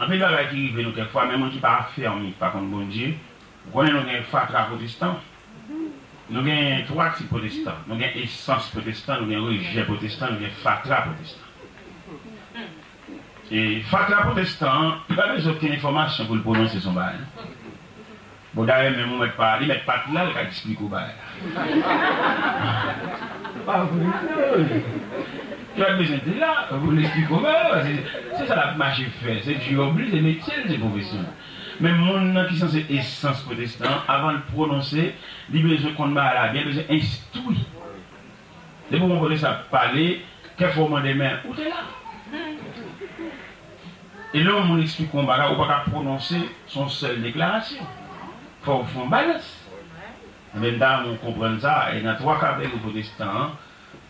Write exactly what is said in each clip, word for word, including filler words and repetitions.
Anpil bagay ki rive nou kèk fwa, men moun ki pa afèmi, ki pa konn Bondye, ou konnen nou gen fatra pwotestan, nou gen twa tip pwotestan, nou gen esans pwotestan, nou gen rejè pwotestan, nou gen fatra pwotestan. E fatra pwotestan an, li pa bezwen okenn enfòmasyon pou l pwononse son bagay, non. Bon, dayè, menm ou mèt pa, li mèt pa t la, l ka eksplike w bagay la. Pa vre, wi. Li pa t bezwen te la pou l eksplike w bagay la, se, se sa l ap mache fè, se djòb li, se metye l, se pwofesyon l. Men moun nan ki sanse esans pwotestan an, avan l pwononse, li bezwen konn bagay la byen, bezwen enstwi. Depi yon pwofesè ap pale, kèfwa w mande, men ou te la. E lè yon moun eksplike yon bagay, ou pa ka pwononse, se yon sèl deklarasyon. Fò w fè yon balans. Ebyen, m ta renmen w konprann sa, e nan twa kategori pwotestan an,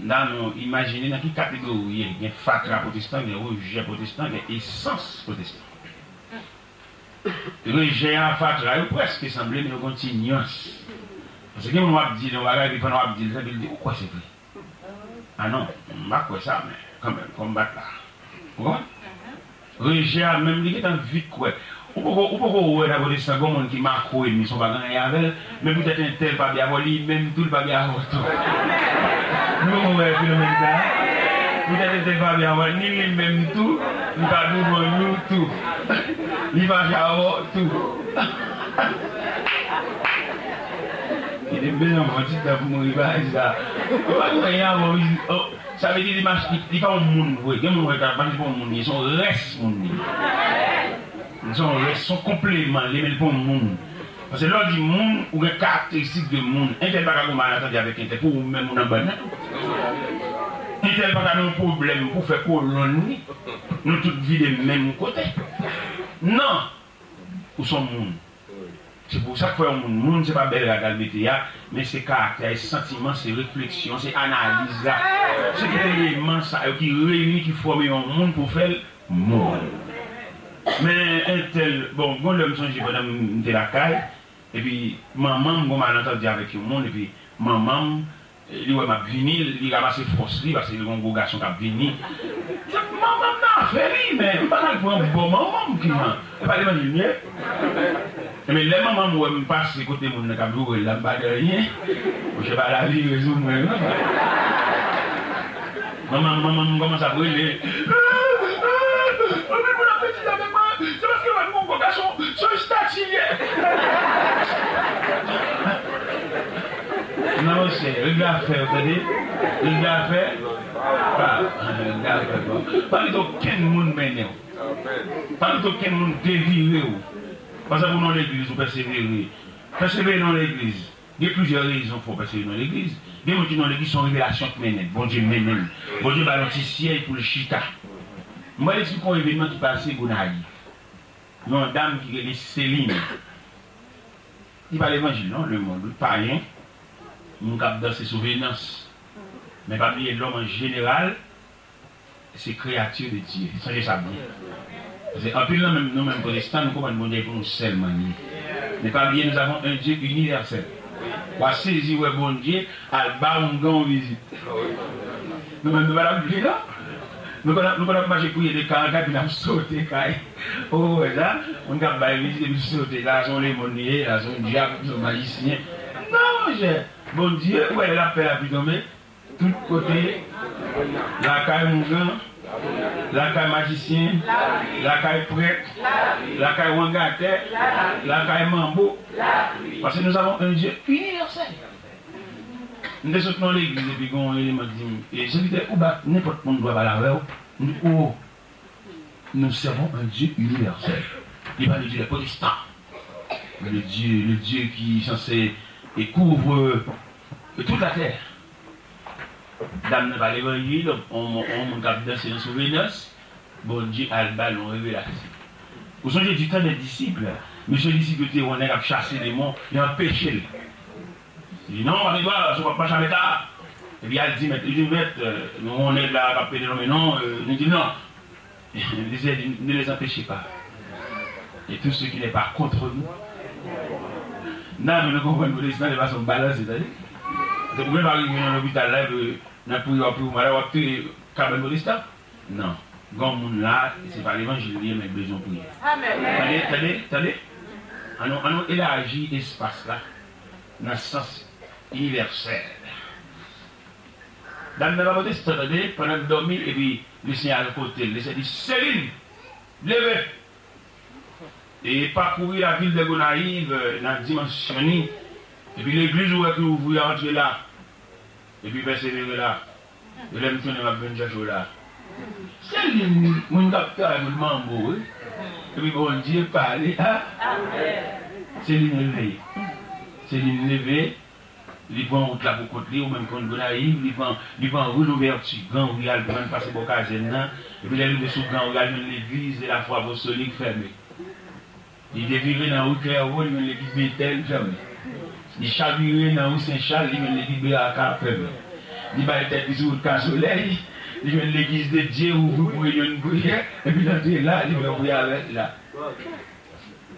m ta renmen w imajine nan ki kategori w ye. Gen fatra pwotestan, gen rejè pwotestan, gen esans pwotestan. Rejè a, fatra yo prèske sanble, men yo gen yon ti nyans. Paske gen moun w ap di l yon bagay, epi pandan w ap di l, epi l di, ou kwè se vre? A non, m pa kwè sa, men kanmenm, fò m bat la. Ou konprann? Rejè a menm, li gentan vit kwè. Ou poko, ou poko wè nan kote sa, gen moun ki makwo ennmi, se pa gen anyen avè l, men poutèt entèl pa byen avè w, li menm tou, li pa byen avè w tou. Nou poko wè fenomèn sa a? Poutèt entèl pa byen avè w, ni li menm tou, li pa douvan nou tou. Li fache avè w tou. Li te bezwen pran ti tan pou mouri bagay sa. Ou pa gen anyen avè w, oh, sa vle di li mach-, li, li pa yon moun vre. Gen moun wè ka mache pou yon moun, li se yon rès moun li. Li se yon rès, se yon konpleman, li, men li pa yon moun. Paske lè w di moun, ou gen karakteristik de moun. Entèl pa ka gen yon malenntandi avèk entèl, pou ou menm ou nan bann nan tou. Entèl pa ka gen yon pwoblèm pou fè kolonn li. Nou tout vide menm kote. Non! Ou se yon moun. Se pou sa k fè yon moun, moun se pa bèl rad al mete a, men se karaktè, se santiman, se refleksyon, se analiz la. Se tout eleman sa yo ki reyini, ki fòme yon moun pou fè l moun. Men entèl, bon, gon lè m sonje pandan m te lakay, epi manman m gon malantandi avèk yon moun, epi manman m, li wè m ap vini, li ranmase fòs li, paske li gon gwo gason k ap vini. Manman m nan afè li, men m pa t al pran bò manman m ki jan. E pa levanjil m ye? Ebyen, lè manman m wè m pase kote moun nan k ap joure l la, m pa di anyen. Monchè, pa la vire sou mwen, non. Manman, manman m kòmanse ap rele. Anpil moun ap betize avèk mwen. Se paske mwen, m gon gwo gason, se yon estati l ye. Non, monchè, regle afè w, tande? Regle afè. Pa, regle afè, bon. Pa kite okenn moun mennen w. Pa kite okenn moun devire w. Pa egzanp, ou nan legliz, ou pèsevere. Pèsevere nan legliz. Gen plizyè rezon fè w pèsevere nan legliz. Gen moun ki nan legliz, se yon revelasyon k mennen l. Bondye mennen l. Bondye ba l yon ti syèj pou l chita. M pral eksplike yon evènman ki pase Gonayiv. Yon dam ki rele Seline. Li pa levanjil non, lemonn, wi, payen. Moun k ap danse sou Venans. Men pa bliye, lòm an jeneral, se kreyati de Dye. Sonje sa byen. Paske anpil nan menm, nou menm pwotestan, nou konprann Bondye pou nou sèlman li ye. Men pa bliye, nous avons un Dieu universel. W a sezi wè Bondye al ba oungan yon vizit. Nou menm, nou pa t ap bliye, non? Nou konn ap, nou konn ap mache kriye de kay an kay, epi n ap sote kay. Ou wè sa? Moun k ap bay vizit, epi sote. La, se yon lemonn li ye, la, se yon dyab, se yon majisyen. Non, monchè. Bondye, ou wè lè l ap fè lapli tonbe? Tout kote, lakay oungan, lakay majisyen, lakay prèt, lakay wangatè, lakay manbo. Paske nous avons un Dieu universel. M te sot nan legliz epi gen yon eleman ki di m, e, sèvitè, ou ba nenpòt moun dwa pale avè w. M di, o, nous servons un Dieu universel. Li pa le Dieu des protestants, mais le Dieu, le Dieu qui est censé et couvre toute la terre. Dam nan pa levanjil, on, on moun k ap danse nan sou Venans, Bondye al ba l yon revelasyon. Ou sonje du temps des disciples, mesye disip yo te wè yon nèg ap chase demon, yo anpeche l. Li di, non, pa gen dwa, se w ap mache avèk la. Epi al di mèt, li di, mèt, euh, nou wè yon nèg la k ap pede lonmen non, euh, nou di non. Li di, ne les empêchez pas. Et tout ce qui n'est pas contre nous. Nan, men nou konprann pwotestan, se fason balanse, tande. Se pou mwen pa rive nan lopital la, epi nan priye, w ap priye, w ap touye kabann pwotestan. Non. Gen yon moun la, se pa levanjil li ye, men l bezwen yon priyè. Tande, tande, tande. Ann nou, ann nou elaji espas la nan sans inivèsèl. Dam nan pa pwotestan, tande, pandan l dòmi, epi Lesenyè al kote l. Lesenyè di, Selin, leve! E pakouri lavil de Gonayiv, nan dimansyon ni. Epi legliz ou wè ki ouvri a, antre la. Epi pèsevere la. E lè m tounen, m ap vin chèche w la. Selin, moun k ap travay pou l manbo, wi. Epi Bondye pale, a. Selin leve. Selin leve. Li pran wout la pou kont li, ou menm konn Gonayiv, li pran, li pran ri Louvèti, Gran Ri a, li pran pase bò kazèn nan, epi lè l rive sou Gran Ri a, li jwenn legliz de la Foi Apostolique fèmen. Li devire nan ri Klèvo, li jwenn legliz Betèl fèmen. Li chavire nan ri Sen Chal, li jwenn legliz Beraka fèmen. Li bay tèt li sou wout Kasolèy, li jwenn legliz de Dye ouvri pou reyinyon priyè, epi l antre la, li pran priyè avèk la.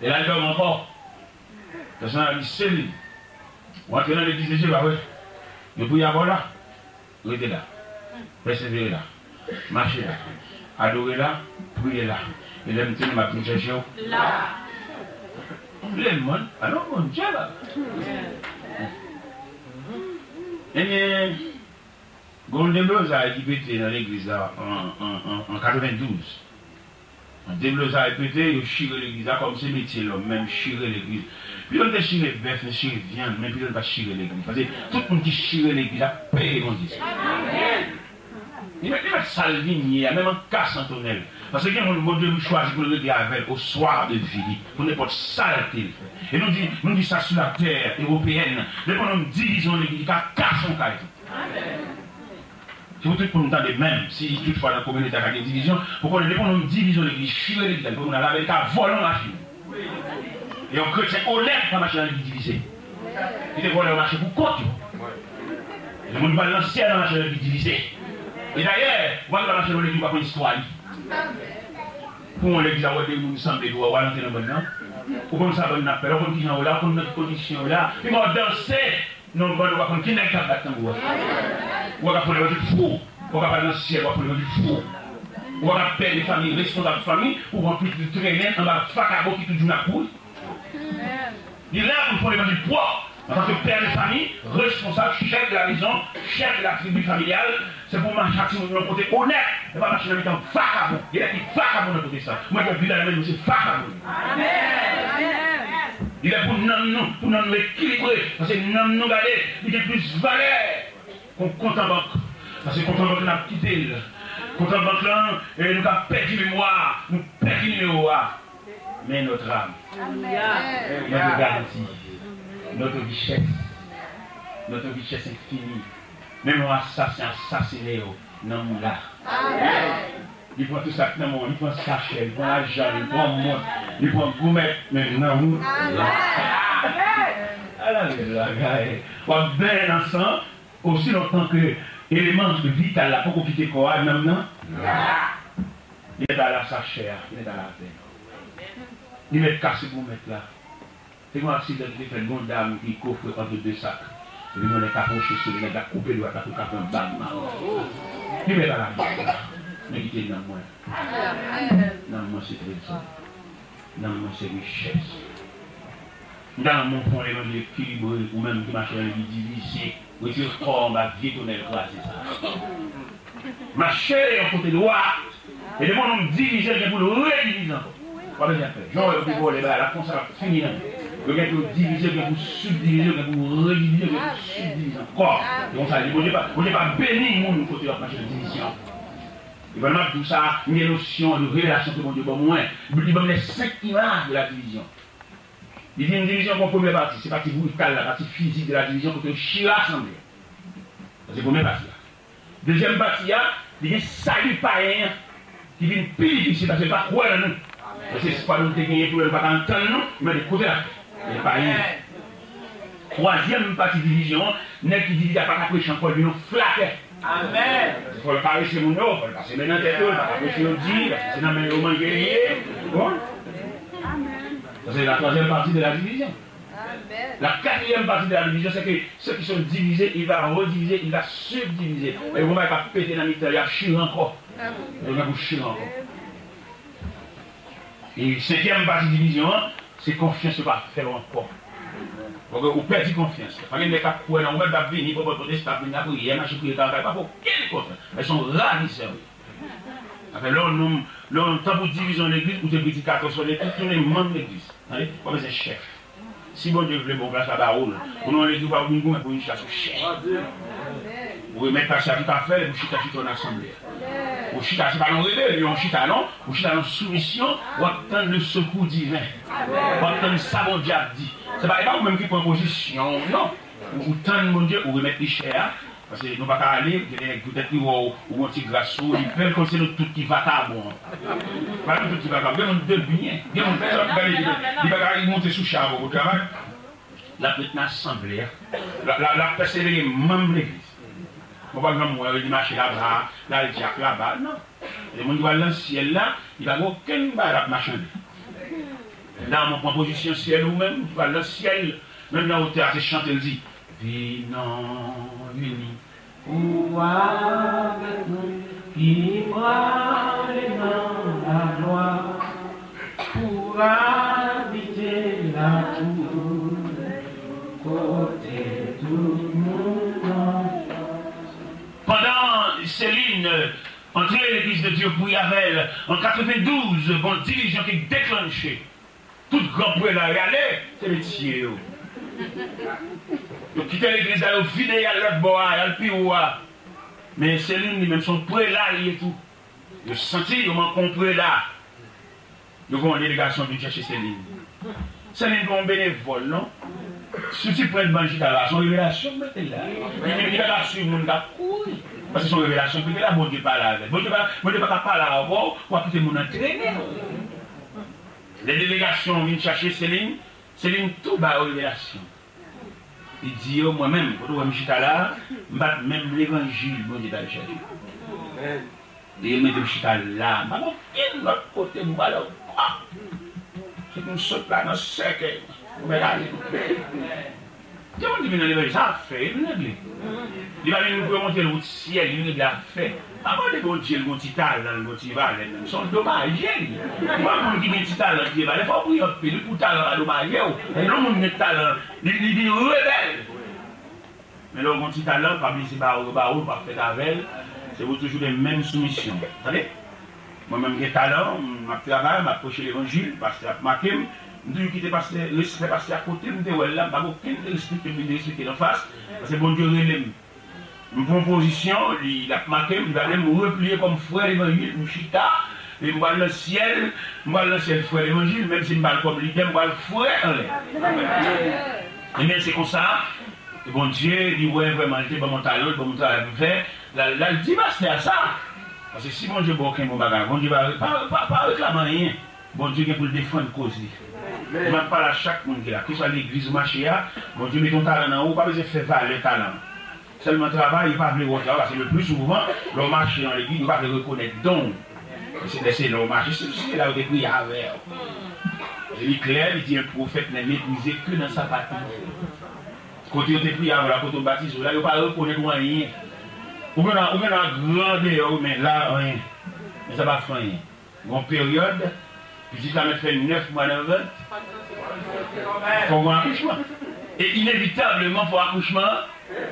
E la, l dòmi ankò. Pèsonèl la di, Selin, ou antre nan legliz de Dye, pa vre? Yo priye avè w la? Rete la. Pèsevere la. Mache la. Adore la. Priye la. E lè m tounen, m ap vin chèche w la. Lemonn, alò, Bondye la. Ebyen, gen yon deblozay ki pete nan legliz la an, an, an, an katrevendouz. Deblozay pete, yo chire legliz la kòm se metye lòm, menm chire legliz. Pito n te chire bèf, n chire vyann, men pito n pa t chire legliz. Paske tout moun ki chire legliz la peye Bondye sa. Li mèt, li mèt sa l vin ye a, menm an kas an tonèl. Paske gen moun Bondye chwazi pou l regle avè l oswa de vi li, pou nenpòt sa l te fè. E nou di, nou di sa sou latè ewopeyèn, depi yon nonm divize yon legliz, li ka kase yon kay tou. Se pou tout moun tande menm, si toutfwa nan kominote a ka gen divizyon, pou konnen depi yon nonm divize yon legliz, chire legliz la, depi moun nan lave, li ka vòlè yon machin. E yon kretyen onèt pa mache nan legliz divize. Kite vòlè yo mache pou kont yo. E moun ki pa nan syèl nan mache nan legliz divize. E dayè, ou pa dwe mache nan legliz ou pa konn istwa li. Pou yon legliz a wè de moun sanble, ou al antre nan bann nan. Ou konn sa bann nan ap fè la, ou konn kijan yo la, ou konn nan ki kondisyon yo la. Pi mal w ap danse. Non, bann ou pa konn ki nèg k ap bat tanbou a. Ou pa ka fon levanjil fou. Ou pa ka pale nan syèl, w ap fon levanjil fou. Ou pa ka pè de fanmi, responsab fanmi, ou pran pitit ou trennen anba vakabon ki toujou nan kouri. Li la pou l fon levanjil pwòp. Antanke pè de fanmi, responsab, chèf de la mezon, chèf de la tribi familyal, se pou w mache ak timoun yo nan kote onèt, e pa mache nan mitan vakabon. Gen nèg ki vakabon nan kote sa. Mwen, mwen viv la, men nou se vakabon. Li lè pou nanm nou, pou nanm nou ekilibre. Paske nanm nou, gade, li gen plis valè ke yon kont an bank. Paske kont an bank la, n ap kite l. Kont an bank lan, e nou ka pèdi memwa, nou pèdi nimewo a. Men notre âme, notre garantie, notre richesse, notre richesse infinie. Menm yon asasen asasinen yo, nanm ou la. Li pran tout sa k nan men w, li pran sachè, li pran lajan, li pran mont, li pran goumèt, men nanm ou la. Ala bèl bagay. W ap benyen nan san, osi lontan ke eleman vital la poko kite kò a, nanm nan la. Li mèt al a sachè a, li mèt al avè l. Li mèt kase goumèt la. Te gen yon aksidan ki te fèt, gen yon dam ki kofre ant de sak. Epi yon nèg ka pwoche sou li, nèg la koupe dwèt la pou l ka pran bag nan men l. Li mèt al a bag la. Men kite nanm mwen. Nanm mwen se trezò. Nanm mwen se richès. M ta renmen w fè yon levanjil ekilibre, ou menm ki mache nan legliz divize. Retire kò w anba vye tonèl kraze sa. Mache yon kote dwat. E depi yon nonm divize, l gen pou l redivize ankò. W ap bezwen fè. Jan w wè yo te vòlè bagay la, konsa l ap fini nan men. Yo gen pou yo divize, yo gen pou subdivize, yo gen pou redivize, yo gen pou subdivize ankò. E konsa, li, Bondye pa, Bondye pa beni moun kote yo ap mache nan divizyon. E pandan m ap di w sa, m gen nosyon de revelasyon ke Bondye ban mwen. Li ban m les cinq images de la division. Li di yon divizyon kon premyè pati, se pati brital la, pati fizik de la divizyon kote yo chire asanble. Sa se premyè pati a. Dezyèm pati a, li gen sali payen an ki vin pi difisil paske l pa kwè nan nou. Paske espwa nou te genyen pou yo, nou pa ka antann nou, li mande kote l ap fè. Li payen. Twazyèm pati divizyon an, nèg ki divize a pa ka preche ankò, li vin yon flatè. Amèn. Fò l karese moun yo, fò l pase men nan tèt yo, l pa ka preche yo di, paske se nan men yo manje li ye. Bon. Sa se la troisième partie de la division. La quatrième partie de la division, c'est que ceux qui sont divisés, il va rediviser, il va subdiviser. E yon bagay k ap pete nan mitan, y ap chire ankò. Yo gen pou chire ankò. E senkyèm pati divizyon an, se konfyans yo pa fè w ankò. Paske ou pèdi konfyans. Pa gen nèg k ap kwè nan ou menm, k ap vini, pòpòt pòtestan, ap vin lapriyè, mache priye kaka, pa pou okenn konfyans. Èske se yon ravisè, wi. Afè, lè yon nonm, lè yon tan pou divizyon legliz, ou te predikatè sou legliz, tounen manm legliz. Tande? Ou pa bezwen chèf. Si Bondye vle, bon plas la ba ou l. Ou nan yon legliz, ou pa vin goumen pou yon chita sou chèf. Ou remèt pastè a tout afè l, epi ou chita, chita nan asanble a. Ou chita, se pa nan rebelyon, ou chita, non. Ou chita nan soumisyon, w ap tann le sekou diven. W ap tann sa Bondye ap di. Se pa, e pa ou menm ki pran pozisyon, non. Ou, ou tann Bondye, ou remèt li chè a. Paske nou pa ka ale, gen de nèg poutèt li wè w, ou gon ti gras sou ou, li pè l konn se nou tout ki vakabon. Pa nou tout ki vakabon, gen moun de byen, gen moun sòt gade li, li pa ka, li monte sou chè a pou travay. L ap ret nan asanble a, l ap, l ap, l ap pèsevere manm legliz. Bon, pa janm wè li mache laba, l al dyak laba, non. Se moun ki pral nan syèl la, li pa gen okenn bagay l ap machande. Nan, mwen pran pozisyon syèl ou menm, ou pral nan syèl, menm nan wotè a, se chante l di, vin non, vini. Ou avèk nou, ki prale nan laglwa, pou abite lakou, kote tout moun nan. Pandan Selin antre legliz de Dye pou y avè l an katrevendouz, gon divizyon ki deklanche. Tout gran prela yo ale, se metye yo. Yo kite legliz la, yo vide, y al lòt bò a, y al pi wo a. Men Selin li menm se yon prela li ye tou. Yo santi yo manke yon prela. Yo voye yon delegasyon vin chèche Selin. Selin pa yon benevòl, non. Si w ti pran ban chita la, se yon revelasyon k mete l la. Li, li, li pa ka swiv moun k ap kouri. Paske se yon revelasyon k mete l la, Bondye pale avè l. Bondye pa, Bondye pa ka pale avè w, w ap kite moun nan trennen w. Lè delegasyon vin chache Selin, Selin tou ba yo revelasyon. Li di yo, mwen menm, kote w wè m chita la a, m pa t menm levanjil Bondye t al chache. Li mete m chita la, m pa gen okenn lòt kote m prale ankò. Se pou m sot la nan sèkèy mwen, pou mèt ale. Gen moun ki vin nan levanjil, sa ap fè, li vin regle. Li pa vin pou yo montre l wout syèl, li vin regle afè. Pa mande Bondye l gon ti talan, l gon ti valè, non. Se yon domaje li. Ou wè moun ki gen ti talan, ki gen valè, fò w priye anpil, wi, pou talan pa domaje w. Lè yon moun gen talan, li, li vin rebèl. Men lè w gon ti talan, pa bliye se ba ou yo ba ou, ou pa fèt avè l. Se pou toujou gen menm soumisyon. Tande? Mwen menm gen talan, m ap travay, m ap preche levanjil, pastè ap make m. M toujou kite pastè, respè pastè a kote m te wè l la, m pa gen okenn respè ke m vin respekte l anfas, paske Bondye rele m. M pran pozisyon, li, l ap make m, li pa vle m repliye kòm frè levanjil, m chita, e m pral nan syèl, m pral nan syèl frè levanjil, menm si m pa l kòm lidè, m pral frè anlè. Ebyen, se konsa, Bondye, li wè vrèman, li te ban m yon talan, li ban m yon travay pou m fè, l al, l al di pastè a sa. Paske si Bondye ba w kenbe yon bagay, Bondye pa, pa, pa, pa reklame anyen. Bondye gen pou l defann koz li. Mwen ap pale a chak moun ki la, keswa legliz ou mache a, Bondye mete yon talan nan ou, ou pa bezwen fè valè talan an. Sèlman travay, yo pa vle wè w travay, paske le pli souvan, lè w mache nan legliz, yo pa vle rekonèt don w. E se lè, se lè w mache, se, se la yo te priye avè w. E li klè, li di, un prophète n'est méprisé que dans sa patrie. Kote yo te priye avè w la, kote w batize w la, yo pa rekonèt ou anyen. Ou gen, ou gen gran deyò, wi, men la, anyen. Men sa pa fè anyen. Gon peryòd, pitit la mèt fè nèf mwa nan vant, fò gon akouchman. E inevitableman, fò akouchman an,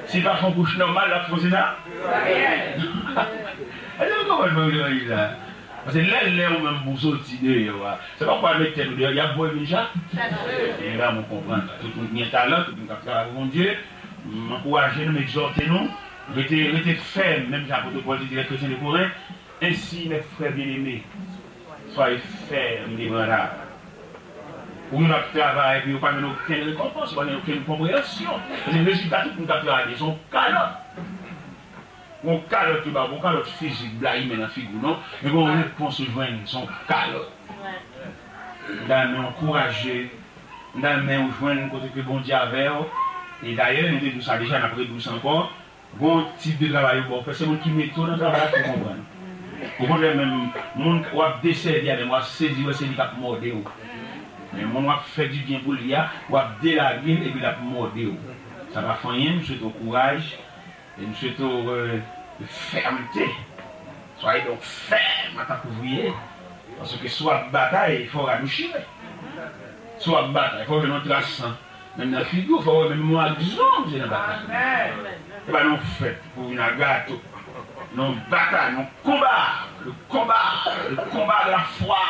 si l pa fè yon kouch nòmal, l ap fè yon sezaryen. Èske nou konprann sa m vle di la? Paske lè, lè ou menm pou w soti deyò a, se pa pou al met tèt ou deyò, y ap voye vin chache. E la, mwen konprann. Tout moun ki gen talan, tout moun k ap travay pou Bondye, m ankouraje nou, m egzòte nou, rete, rete fèm, menm jan apot Pòl te di lè kretyen de Korent, Ainsi, mes frères bien-aimés, soyez fermes et ébranlables. Ou menm ap travay, epi ou pa jwenn okenn rekonpans, ou pa jwenn okenn konpreyansyon. Paske rezilta tout moun k ap travay, se yon kalòt. Yon kalòt yo ba w, yon kalòt fizik, blayimen nan figi w, non? Men gon repons ou jwenn, se yon kalòt. M ta renmen ankouraje, m ta renmen ou jwenn kote ke Bondye avè w. E dayè, nou te di w sa deja, n ap redi w sa ankò. Gon tip de travay yo ba w fè, se moun ki mete w nan travay la ki konprann. Okontrè, menm moun w ap desèvi a, menm w ap sezi wè se li k ap mòde w. Men moun w ap fè dibyen pou li a, w ap delage l epi l ap mòde w. Sa pa fè anyen, m swete w kouraj e m swete w, euh, fèmte. Soyez donc ferme en tant qu'ouvrier. Paske si w ap batay, fò rad ou chire. Si w ap batay, fò w jwenn yon tras san. Menm nan figi w, fò w wè menm yon agzon w jwenn nan batay. Se pa yon fèt pou w vin ak gato. Non, batay, yon konba. Le konba, le konba de la fwa.